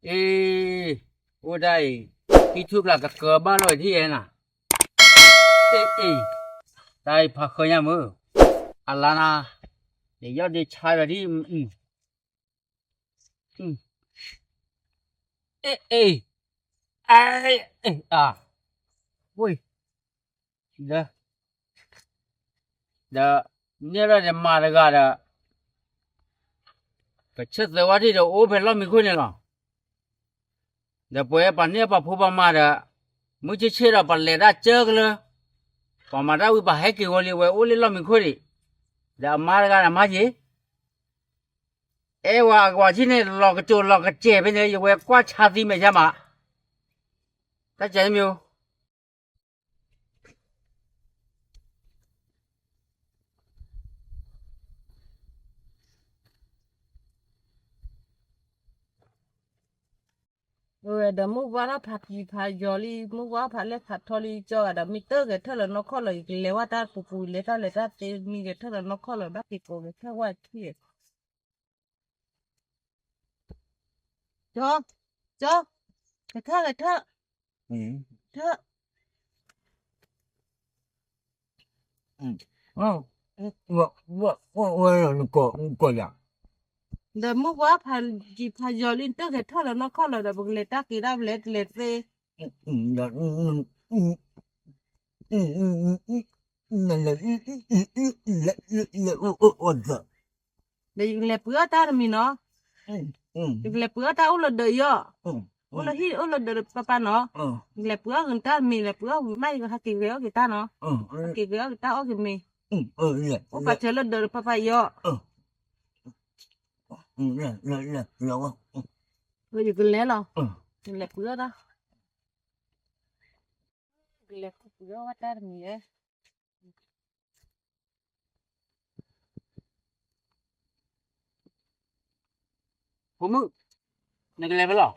အ့, အိၣ်ဒၣ်အံၤ, ဟံၣ်ထူၣ်ကျါကကၢဘၣ်လီၤထံၣ်အဲနၤ, အ့, တၢ်အံၤဖးဃၢညါမုၢ်, အလါနၤ, ယယီၣ်ဒ့ဆါဒီးဒ် အ့, အ့, အ့, အ့, အ့, ဝ့ၢ်, ဒီး, ဒီး, န့ၣ်လီၤဒီးမၤတဂၤဒီး, ကဆၢသၢဝါထံၣ်ဒီးအိၣ်ဖဲလီၢ်မံခိၣ်န့ၣ်လီၤ. ဒီးပှၤပှၤန့ၢ်ပှၤဖိပှၤမၤဒီး, မုၢ်ဆ့ၣ်ဆ့ၣ်ဒီးပလဲၤတၢ်ကၢကလၢ, ပှၤမၤတၢ်ဝံၤပှၤဟဲက့ၤဝဲလံ ဝဲအိၣ်လၢလီၢ်မံခိၣ်ဒံး, ဒီးအမါတဂၤဒီးမါက့ၤ အဲၣ်ဝဲအဝၤထံၣ်န့ၣ် လီၤကတိၤလီၤကစဲးဖဲန့ၣ် ယဝဲကွၢ်ဆါသံမဲာ်ညါမး, တၢ်ကဲမ့ၢ်, ဒီးမုၢ်ဝါထီၣ်ဖးယံၤဖးယီၤလံ မုၢ်ဝါဖးလဲၢ်ဖးထီလံ ကၠီဂၤဒီးမ့ၢ်တၢ်ဂဲၤထၢၣ်လၢနီၢ်ခီၣ်လီၤ ယကလဲၤဝဲတၢ်ပူၤပူၤ လဲၤတၢ်လဲၤတၢ်သ့ မ့ၢ်ဂဲၤထၢၣ်လၢနီၢ်ခီၣ်လီၤ ဘၣ်က့ၤကိးဂဲၤထၢၣ်ဝဲထံၣ် ကၠီ, ကၠီ, ဂဲၤထၢၣ်ဂဲၤထၢၣ်, ထၢၣ်, ဒီးမုၢ်ဝါဖးယံၤဖးယီၤလံ နတၢ်ဂဲၤထၢၣ်လၢနီၢ်ခီၣ်လီၤဒီး ပကလဲၤတၢ်က့ၤတၢ်လဲၤတၢ်လဲၤသ့ ဒီးယကလဲၤပှ့ၤအီၣ်တၢ်တမံၤနီၤ, ယကလဲၤပှ့ၤအီၣ်တၢ်အိၣ်လၢဒၢးယီၤ, အိၣ်လၢဟံၣ်အိၣ်လၢဒၢးပၢ်ပၢ်နီၤ, ယကလဲၤပှ့ၤအီၣ်ဂ့ၤတၢ်တမံၤ လဲၤပှ့ၤအီၣ်ဂ့ၤမး ယကဟးက့ၤဂဲၤအီၣ်က့ၤတၢ်နီၤ, ဟးက့ၤဂဲၤအီၣ်က့ၤတၢ်အီၣ်က့ၤမ့ၤ, အိၣ်ပာ်စၢၤလၢဒၢးပၢ်ပၢ်ယီၤ, ယကလဲၤလီၤ, ယကလဲၤပှ့ၤအီၣ်တၢ် ကလဲၤခူၣ်ပှ့ၤအီၣ်ဝဲတၢ်တမံၤဧါ, ဖိမုၣ်, နကလဲၤဖဲလဲၣ်,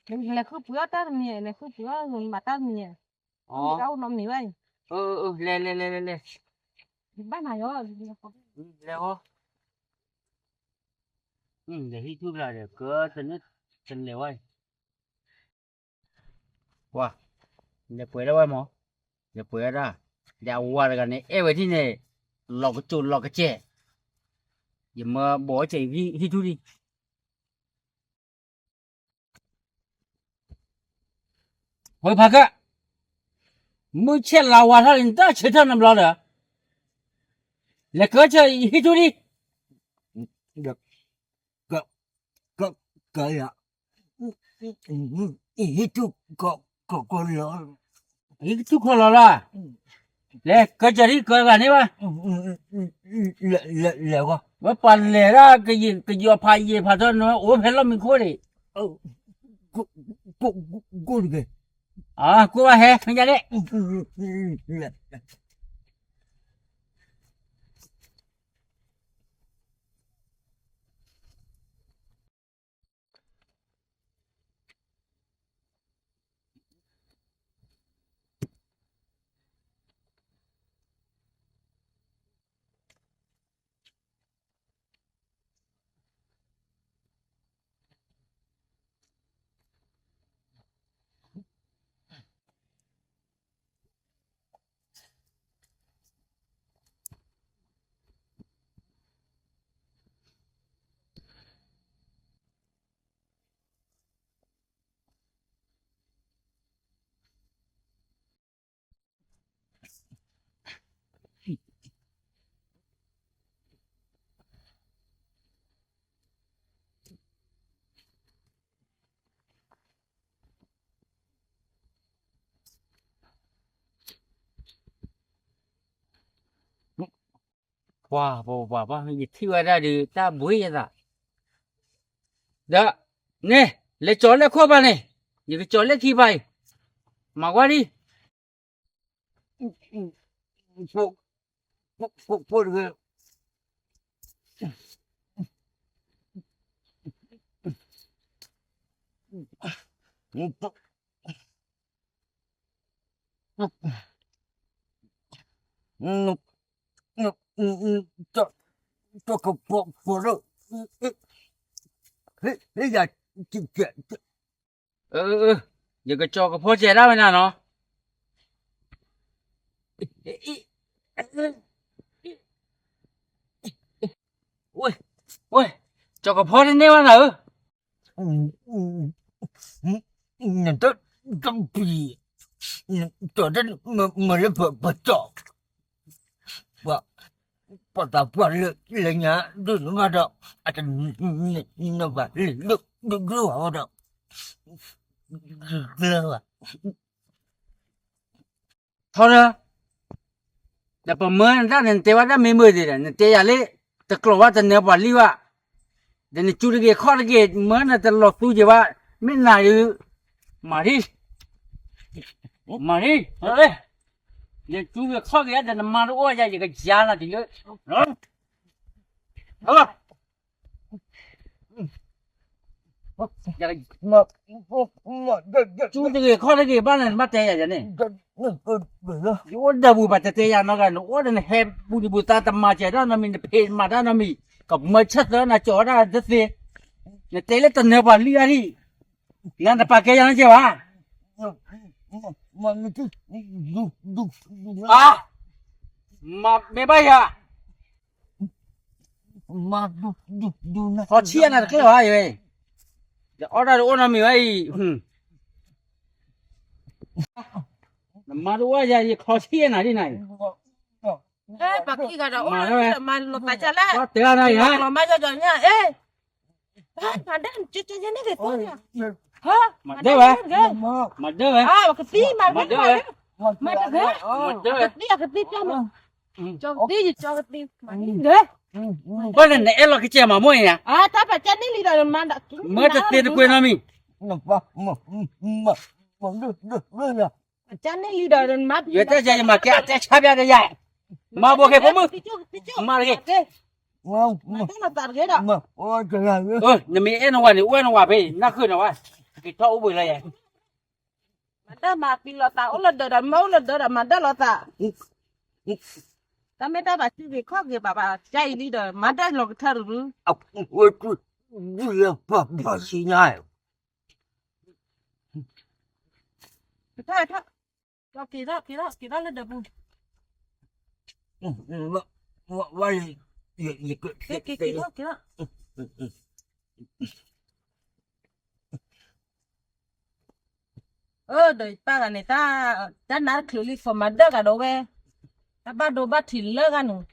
နကလဲၤခူၣ်ပှ့ၤအီၣ်တၢ်တမံၤဧါ, နခူၣ်ပှ့ၤအီၣ်ဂ့ၤမးတၢ်တမံၤဧါ, တၢ်အိၣ်နီတမံၤဘၣ်အံၤ, လဲၤလဲၤလဲၤလဲၤလဲၤ, ဘၣ်နၤယီၤ, လဲၤဃီ, လဲၤဟံၣ်ထူၣ်ကျါဒီး ကၢတန့ၢ် တလဲၤဝဲအံၤ ပှၤ, လဲၤပှ့ၤဒၣ်ဝဲမး, လဲၤပှ့ၤဝဲဒၣ်, ဒီးအဝၤတဂၤန့ၣ် အဲၣ်ဝဲဒ်န့ၣ်, လီၤကတိၤလီၤကစဲး, ယမၢဘီးစဲးဟံၣ်ထူၣ်လံ, ဝဲဖးကၢ, မုၢ်ဆ့ၣ်လါဝါထီၣ်လံ နတၢ်ဆၢထၢၣ်နဘျီဒီး, လဲၤကၢဆၢဟံၣ်ထူၣ်လံ က, က, က, ဟံၣ်ထူၣ်ခီလီၤ, ဟံၣ်ထူၣ်ခီလီၤလီၤ, လဲၤကၢစၢၤဒ်ကၢဂၤန့ၣ်ဘၣ်, လဲၤ, ဝဲပှၤလဲၤဒၣ်ကယီၤဖးယံၤဖးထီနအိၣ်ဖဲလီၢ်မံခိၣ်န့ၣ်, ကိၢ်တဂ့ၤ, ကိၢ်ဘၣ်ဟဲ မ့ၢ်ညါန့ၣ် ပှၤ, ပှၤ, ပှၤ, ယထံၣ်ဝဲဒၣ်ဒီး တၢ်ဘှံးယသး, ဒီး, န့ၣ်, လဲၤကၠီၤလဲၣ်ခိၣ်ဘၣ်န့ၣ်, ယကကၠီၤလဲၣ်ခံဘၣ်အံၤ, မၤဝဲဒ် ဖိ, ဖိ, ဖိတဂ့ၤ, တၢ်ကပီၤဖိဒိၣ်, ဟ့ၣ်ယၤ, အၢ ယကကၠီၤကဖီစဲးဒၣ်ဝဲနၤနီၤ. ဝဲ, ဝဲ, ကၠီၤကဖီတန့ၢ်ဘၣ်နၤဧၢ. နတၢ်တပျံၤ, နတၢ်မၤလၢပကၠီၤ, ပှၤသးပှၢ်လၢလၢညါဒိၣ်န့ၣ်ဘၣ်ဒီး, အတနဘၣ်လၢဒိၣ်ဒိၣ်ဘၣ်ဒီး, ကျၢၤဘၣ် ထီဒီး, ဒီးပမၢနတၢ်န့ၣ် နတဲဝဲဒၣ်မ့ၢ်မုာ်ဒံးဒီး နတဲယၤလၢ တကျိၤဘၣ်တနၢၤပှၤလံဘၣ်, ဒီးနကၠူတဂ့ၤခီၣ်တဂ့ၤ မၢနတလီၤသူက့ၤဘၣ်, မ့ၢ်နၤဒုး, မၤဒ်, မၤဒ်, ယကၠူဂ့ၤခီၣ်ဂ့ၤဒီးနမါတအိၣ်ယၤ ယကယၤနၤဒ်လၢ ကၠူတဂ့ၤခီၣ်တဂ့ၤဘၣ်န့ၣ် နဘၣ်တဲယၤန့ၣ်, ယအိၣ်ဒီးပူၤဘၣ်တတဲယၤနီတဂၤ, နအိၣ်ဒီးနဟဲပူၤဒံးပူၤသးတမၤစၢၤတၢ်နီတမံၤ နဖံးမၤတၢ်နီတမံၤ, ကမၢဆၢၣ်သၢနၤကၠီၤဝဲဒၣ်တသ့, နတဲလၢတနၢၤပှၤလံအါဒံး, နတပာ်ကဲယၤနီကဲဘၣ်, မ့ၢ်ဘၣ်ယၤ ခီဆံးနၤတကျၢၢ်ဘၣ်ယဝဲ, ဒီးအီၣ်တၢ်တအိၣ်နီတမံၤဝဲအံၤ, နမါတအိၣ်ယၤ ယခီဆံးနၤဒ်နၤအံၤ, ပှၤခံဂၤဒီးအိၣ်မၤလိာ်သးကလဲၣ်, လီၤမါယီၤယီၤညါ, မၤဒၢၣ်, မၤဒၢၣ်ဝဲ, မၤဒၢၣ်ဝဲ, မၤဒၢၣ်ဝဲ, မၤဒၢၣ်ဝဲ, ကသံၣ်, ကသံၣ်, ကသံၣ်, ကသံၣ်, ဘၣ်န့ၣ် နအဲၣ်လီၤကစဲးမၤမိၢ်အံၤ, မၢတသ့တကွဲးနီတမံၤ, ယတဲယၤယမၤကဲအတဲဆါပျါဒီးယၤ, မၤဘိးက့ၤဖိမုၣ်, မၤတဂ့ၤ, နမ့ၢ်အဲၣ်နဝၤန့ၣ် အိၣ်အဲၣ်နဝၤဖဲအံၤ နၢ်ဃုာ်နဝဲ, က့ၤထီၣ်အိၣ်ဘှံးလၢယၤ မၤတၢ်မၤပျံၤလိာ်သး အိၣ်လၢဒၢးဒီးမၢအိၣ်လၢဒၢးဒီးမၤဒၢၣ်လိာ်သး, တၢ်မ့ၢ်တၢ်ဘၣ်စုဂ့ၤခီၣ်ဂ့ၤဘၣ်ဘၣ် ကါအံၤလံဒီး မၤဒၢၣ်လီၤကထၢတရူး, အဝဲတူၢ်ဒုးလၢပှၤဘၣ်ဆံညါ, ကထီၣ်ထီၣ်, က့ၤထီၣ်က့ၤထီၣ်က့ၤထီၣ်လၢဒၢးပူၤ, က့ၤထီၣ်က့ၤထီၣ်က့ၤထီၣ် အၢ ဒီးယပၢ်ဂၤန့ၣ် တၢ်နါတချုးလံ ခိးမၤဒၢၣ်ဂၤဒီးဝဲ, တၢ်ဘၣ်ဒိဘၣ်ထံးလၢဂၤန့ၣ်,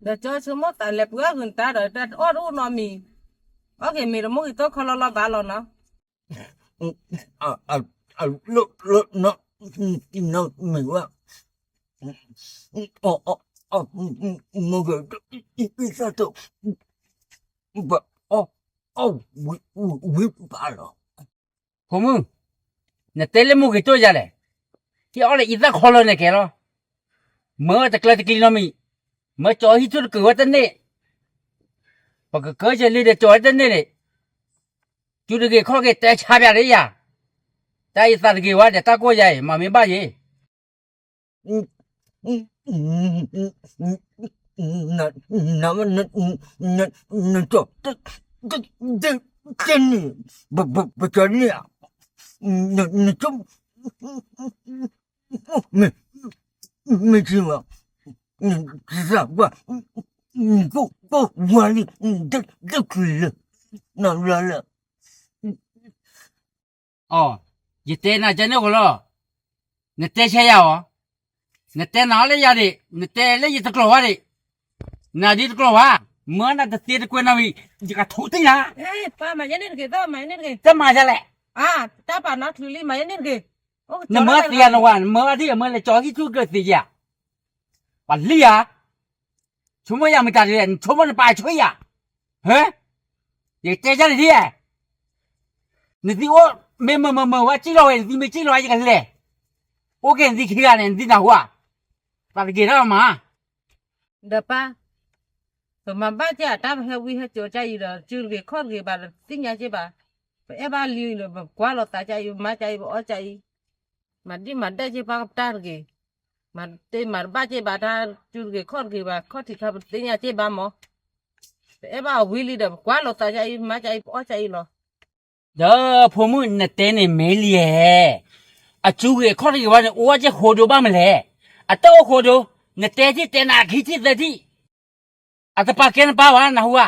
ဒီးကၠီဆိကမိၣ်သးလဲၤပှၤဂုာ်နတၢ်ဒီး တၢ်အီၣ်တအိၣ်နီတမံၤ, အီၣ်က့ၤမ့ၤတမူက့ၤသီခီလီၤလီၤဘၣ်လီၤနီၤ အလိၣ်လၢနီၤ နမ့ၢ်ဝဲ အီၣ်အီၣ်အီၣ် မ့ၢ်ဂ့ၤ အံသၣ်တိၣ် ဘၣ်အီၣ်အီၣ်ဝံၤဘၣ်လီၤ. ဖိမုၣ်, နတဲလၢမူဂ့ၤတိၢ်ယၤလဲၣ်, ဟံၣ်အီၣ်လၢအံသၣ်ခီလီၤန့ၣ်ကဲလီၤ. မၢတကျၢၤတကျံၤနီတမံၤ, မၢကၠီဟံၣ်ထူၣ်တကုာ်ဝဲတန့ၢ်, ပကကၢစၢၤလံဒီးကၠီဝဲတန့ၢ်န့ၣ်, ကၠူတဂ့ၤခီၣ်ဂ့ၤတဲဆါပၠးလၢယၤ, တၢ်အံသးတဂ့ၤဝဲဒီးတၢ်ကိၢ်ယၤအံၤ မၤမ့ၢ်ဘၣ်ယၤ နကၠီ, တန့ၢ်, ပကၠီန့ၢ်ဧါ, နကၠီ, မ့ၢ်, မ့ၢ်ကၠီမး, နကၠီပှၤ, နကိၢ်ကိၢ်ဝါလံ, နတၢ်တချုးလၢ, နလၢလၢ အီ, ယတဲနၤကန့ၣ်ဃိလီၤ, နတဲဆဲယၤအီၤ, နတဲနၤအီၤလၢယၤဒံး, နတဲလၢယတကျိၤဝါဒံး, နၤဒ်တကျိၤဝါ, မၢနၤတသ့တကွဲးနီတမံၤ, ယကထိးတ့ၢ်နၤ, တမၤယၤလဲၣ်, တၢ်ပာ်နၤချုးလံမၤယၤန့ၣ်တဂ့ၤ, နမၢသ့ယၤနဝၤ, နမၢအဒံၣ်အမၢလဲၤကၠီဟံၣ်ထူၣ်ကၢၢ်သ့ယၤ, ပှၤလံဧါ ဆိကမိၣ်ယၤမတၤတဂ့ၤ, နဆိကမိၣ်နပာ်ဆိယၤ, ဟၢ, ယကတဲယၤတဒ်, နသံအိၣ်, မ့ၢ်မုာ်မုာ်မုာ်ဝဲစံၣ်လီၤဝဲ နသံမ့ၢ်စံၣ်လီၤဝဲယကလဲၤ, အိၣ်က့ၤနသံခံဂၤန့ၣ် နသံနၢ်ဟူဧါ, ပာ်တဂ့ၤတၢ်မၤ ဒီးပၢ်, ပမၤဘၣ်ကဲအတၢ်ပဟဲဝံဟဲစိာ်ကါအံၤဒီး စုတဂ့ၤခီၣ်တဂ့ၤဘၣ်ဒီးသ့ၣ်ညါက့ဘၣ်, ပအဲၣ်ဘၣ်လံဒီး ပကွၢ်လိာ်သးကါအံၤ ပမၤကါအံၤ ပအီၣ်ကါအံၤ, မၤဒံၣ်မၤဒၢၣ်က့ပှၤကပတၢ်တဂ့ၤ, မၤတမၤတဘၣ်က့ဘၣ်တၢ်စုတဂ့ၤခီၣ်တဂ့ၤဘၣ် ခီၣ်ထံးခါပသ့ၣ်ညါက့ဘၣ်မး, ပအဲၣ်ဘၣ်အီၤဝံၤလံဒီး ပကွၢ်လိာ်သးကအံၤ မၤကအံၤ ပအီၣ်ကအံၤလီၤ. ဒီးဖိမုၣ်နတဲန့ၣ်မ့ၢ်လံဧါ, အစူဂ့ၤအခီၣ်တဂ့ၤဝဲန့ၣ် အိၣ်ဝဲက့ၢ်ဃိဒိဘၣ်မလဲၣ်, အတအိၣ်ဃိဒိ, နတဲထံၣ်တဲနၤခံထံၣ်သၢထံၣ် အတပာ်ကဲနပၢ်ဘၣ် နၢ်ဟူဧါ,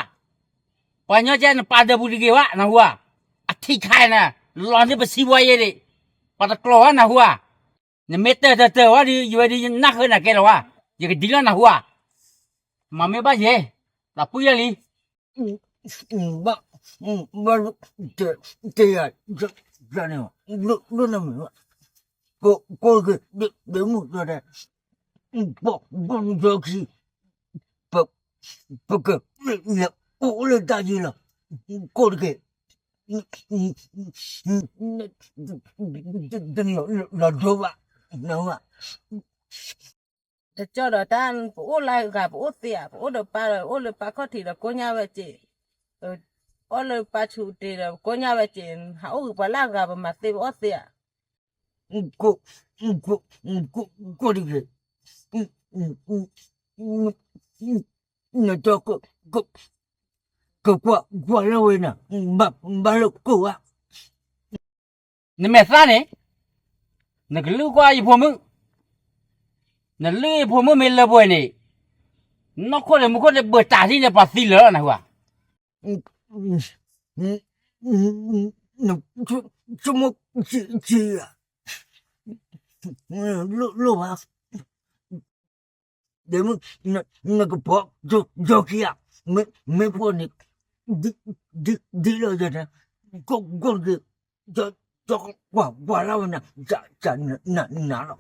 ပှၤညီကဲနပာ်ဒၢးပူၤတဂ့ၤဘၣ် နၢ်ဟူဧါ, အထံခါနၤ လီၤန့ၢ်ပစံးပှၤယဲဒၣ်, ပှၤတကျိၤဘၣ် နၢ်ဟူဧါ, နမ့ၢ်တၢၢ်တၢၢ်တၢၢ်ဝဲဒီး ယဝဲဒီးယနၢ်ဃၢနၤကဲလီၤဝဲ, ယကဒ်လီၤ နၢ်ဟူဧါ, မၤမ့ၢ်ဘၣ်ယဲ, သးပှံၢ်ယဲလံ ဘၣ်, ဘၣ်, တဲယၤ, န့ၣ်, ဒိၣ်နမ့ၢ်, ကိးက့ၤ, ဒ့မုၣ်တဲ, ဘီၣ်, ဘီၣ်မုၢ်စီခံ, ပ, ပက, လဲၤအိၣ်လၢတၢ်ယံၤလီၤ, ကိးတက့ၢ်, တန့ၢ်လီၤဒိဘၣ်, နၢ်ဟူဧါ တကၠီဒီးတၢ် ပအိၣ်လၢဂၤ ပအိၣ်သ့ဧါ, ပအိၣ်ဒီးပၢ်ဒီး အိၣ်လၢပၢ်ခီၣ်ထံးဒီးကိညၢ်ဝဲက့ၢ်, အီၣ်လၢပၢ်ဆူးတ့ၢ်ဒီးကိညၢ်ဝဲက့ၢ်, ဟးအိၣ်ဂ့ၤပှၤလၢအဂၤ ပမၤသ့ပအီၣ်သ့ဧါ, ကိး, ကိး, ကိးတဂ့ၤ, နတ ကကွၢ်ကွၢ်လၢဝဲန့ၣ်, ဘၣ်လၢကိးဧါ, နမဲာ်သၣ်န့ၣ်, နကလုၢ်ကွၢ်ယဖိမုၣ်, နလုၢ်ယဖိမုၣ်မ့ၢ်လၢပှဲၤန့ၣ်, နီၢ်ခိၣ်ဒီးမူခိၣ်န့ၣ် ဘၢၣ်တၢ်ထံၣ်န့ၣ် ပှၤသံလၢာ်လီၤ နၢ်ဟူဧါ, ဆိကမိၣ်, လိၣ်လိၣ်ဘၣ်, ဒ့မုၣ်, နကပီၤ, ကၠီခံဂၤ, မ့ၢ်ဖှီၣ်န့ၣ်, ဒ်လီၤယၤန့ၣ်, ကိးကိးတဂ့ၤ, ကၠီကွၢ်ကွၢ်လၢဝဲန့ၣ်, နၤလီၤ,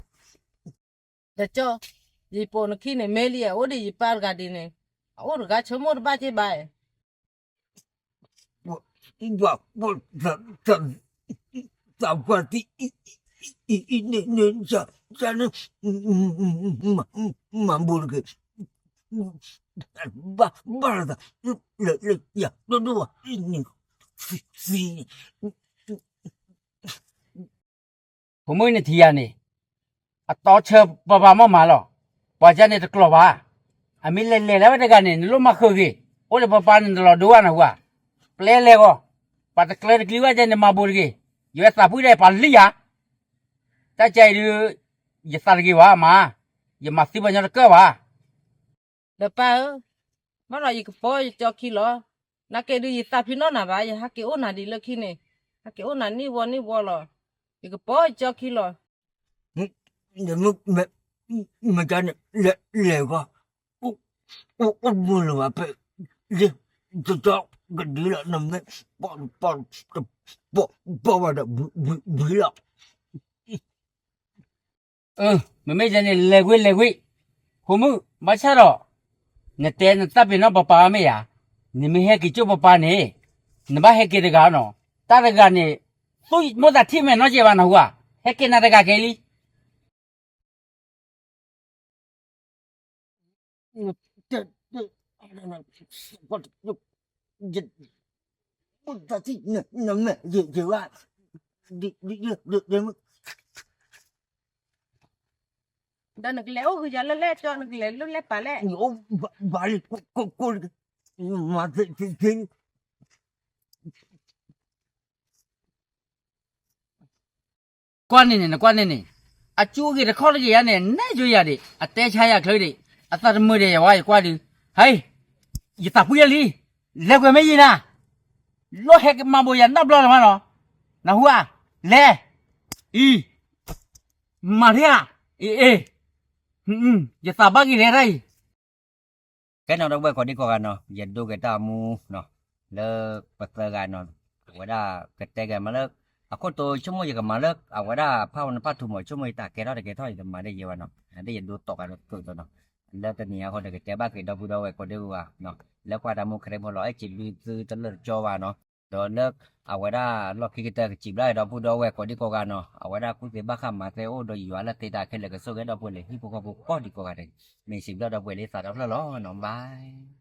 တကၠီ, ယပိာ်နခံန့ၣ် မ့ၢ်လံဧါ, အိၣ်ဒံးယပၢ်တဂၤဒ်န့ၣ်, အအိၣ်တဂၤဆိကမိၣ်တဘၣ်က့ဘၣ်, ပှၤ, ပှၤ, သးပှၢ်သံ, အံၤန့ၣ်န့ၣ်, န့ၣ်, မၤဘိးတဂ့ၤ, ဘၣ်, ဘၣ်လီၤသး, လၢ, လၢ, ယၤဒိၣ်ဒိၣ်ဘၣ်, သံ, ဖိမုၣ်နထံၣ်ယၤန့ၣ်, အတီဆၢပပၢ်မီၢ်မးလီၤ, ပှၤကန့ၣ်တကျိၤဘၣ်, အမ့ၢ်လဲၤလဲၤလၢဝဲတဂၤန့ၣ် နလိၣ်မၤဃုာ်ဂ့ၤ, အိၣ်ဒီးပပၢ်န့ၣ်နလီၤဒိဘၣ် နၢ်ဟူဧါ, ပျဲလဲၤဂီၤ, ပှၤတကျၢတကျံဘၣ်ကန့ၣ် မၤဘိးတဂ့ၤ, ယဝဲသးပှံၢ်ဒီးပှၤလံယၤ, တၢ်ကဲအံၤဒုး, ယသးတဂ့ၤဘၣ်မး, ယမၤသံပှၤညီတကၢၢ်ဘၣ် ဒီးပၢ်ဧၢ, ဘၣ်ဒီးယကပီၤယကၠီခံလီၤ, နာ်က့ဒုးယသးဖံးနီၣ်နၤဘၣ်, ယဟဲက့ၤအိၣ်နၤဒံးလၢခံန့ၣ်, ဟဲက့ၤအိၣ်နၤနံၣ်ဝီနံၣ်ဝီလီၤ, ယကပီၤယကၠီခံလီၤ. မ့ၢ်, မ့ၢ်န့ၣ်, လဲၤဂီၤ, အိၣ်မူလၢၤဘၣ်ဖဲ, လၢ, တကၠီကဒုလီၤ, နမ့ၢ်, ပီၤ, ပီၤ, ပီၤဘၣ်ဒီး, ဘုလီၤ. မ့မ့ၢ်ယဲန့ၣ်လဲၤကွံာ်လဲၤကွံာ်, ဖိမုၣ်, ဘၣ်ဆၣ်ဒီး, နတဲနသးပ့ၤနီၣ်ပပၢ်မ့ၢ်ဧါ, နမ့ၢ်ဟဲက့ၤကၠိပပၢ်န့ၣ်, နဘၣ်ဟဲက့ၤတဂၤနီၤ, တၢ်တဂၤန့ၣ်, သူၣ်မိၣ်သးထံၣ်မဲာ်နီတစဲးဘၣ်နၢ်ဟူဧါ, ဟဲက့ၤနၤတဂၤကဲလံ. ဒီးနကလဲၤအိၣ်ဂ့ၤယၤလၢလဲၣ်ကၠီ, နကလဲၤလၢလဲၣ်ပာ်လဲၣ်. ကွၢ်န့ၣ်န့ၣ် နကွၢ်န့ၣ်န့ၣ်, အစူအဂ့ၤတခီတဂ့ၤဧါန့ၣ် နဲၣ်ယိယၤဒံး, အတဲဆါယၤချၢဒံး, အသးတမုာ်ဒီးယဝဲယကွၢ်ဒုး, ဟဲ, ယသးပှံၢ်လံ, လဲၤကွံာ်မ့ၢ်ယံၤနၤ, လိၣ်ဟဲကမၤဘိးယၤနီတဘျီလၢၤမးနီၤ, နၢ်ဟူဧါ, လဲၤ, အံၤ, မၤထဲဧါ, အ့, အ့, ယသးဘၣ်ဂ့ၤလဲၤတၢ်အံၤ ကဲနီၤ ဒီပုၢ်ဝဲၢ်ကိးဒံကိးဂၤနီၤ, ယဒိက့ၤတၢ်မူနီၤ, လၢပသၢဂၤနီၤ, အဝဲဒၣ်ကတဲက့ၤမးလၢ, အခိၣ်တိဆိကမိၣ်ယကမၤလၢ အဝဲဒၣ်ဖးဝဲနဖးထူမး ဆိကမိၣ်ယတၢ်ကဲထီၣ်တကဲထီၣ် ယတမၤဒ်ယဲဘၣ်နီၤ, ဒ်ယဒိတီၢ်ကဒီးကၢၢ်ဒီးနီၤ, လၢတနံၤအံၤအဃိန့ၣ် ကတဲဘၣ်က့ၤဒီပုၢ်ဒီဝဲၢ်ကိးဒံကိးဂၤနီၤ, လၢကွၢ်တၢ်မူခရံာ်ဖိလီၤ အဲၣ်စံးဘျုးသုတလၢာ်တကၠီဘၣ်နီၤ, ဒီးလၢ အဝဲဒၣ်လီၢ်ခံကတၢၢ်ကစံးဘျုးဒီပုၢ်ဒီဝဲၢ်ကိးဒံကိးဂၤနီၤ, အဝဲဒၣ်ကူၣ်သ့ဘၣ်ဃးမၤသ့အိၣ်ဒီးယွၤလၢသ့တၢ်ခဲလၢာ် ကဆိၣ်ဂ့ၤဒီပုၢ်ဝဲၢ်လၢဟံၣ်ဖိဃီဖိကိးဒံကိးဂၤန့ၣ်, မ့ၢ်စံးဘျုးဒီပုၢ်ဝဲၢ်လၢသးဒီဖျၢၣ်လီၤနီၤ, bye.